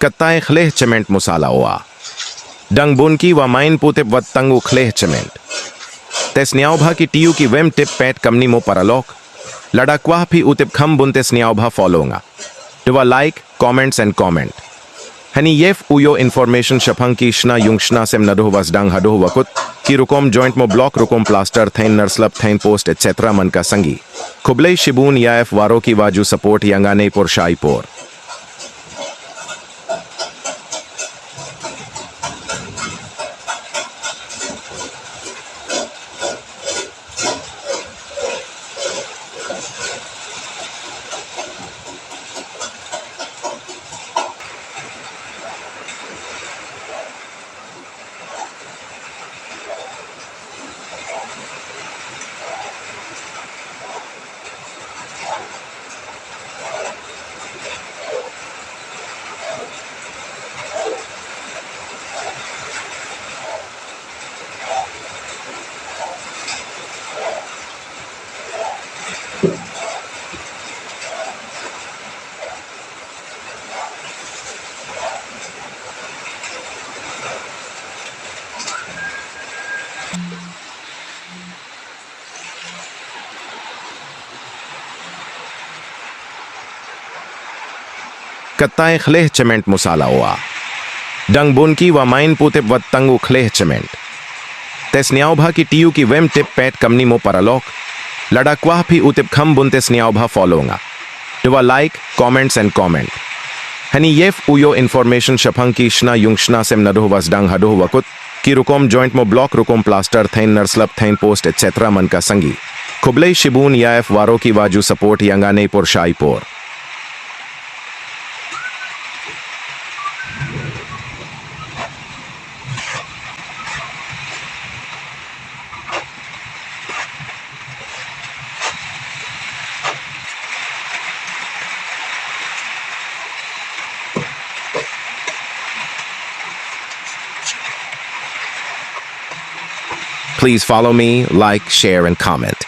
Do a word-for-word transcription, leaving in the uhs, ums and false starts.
Kattai khleh cement masala oa. Dang bun ki wa main putip wat tang u khleh cement. Te sniaw bha ki tiu ki wem tip pet kamni mo paralok. Lada kwah phi u tip kham bun te sniaw bha follow nga. Dua like, comments and comment. Hani yef u yo information shaphang ki shna yung shna sem naduh was dang haduh wakut. Ki rukom joint mo block rukom plaster thain narslap thain post et cetera man ka sangi. Khublei shibun ya ef waro ki waju support ya nga nei por shai por. Kattai khleh cement masala oa. Dang bun ki wa main putip wat tang u khleh cement. Te sniaw bha ki tiu ki wem tip pet kamni mo paralok. Lada kwah phi u tip kham bun te sniaw bha follow nga. Dua like, comments and comment. Hani yef u yo information shaphang ki shna yung shna sem naduh was dang haduh wakut. Ki rukom joint mo block rukom plaster thain narslap thain post et cetera man ka sangi. Khublei shibun ya ef waro ki waju support ya nga nei por shai por. Please follow me, like, share, and comment.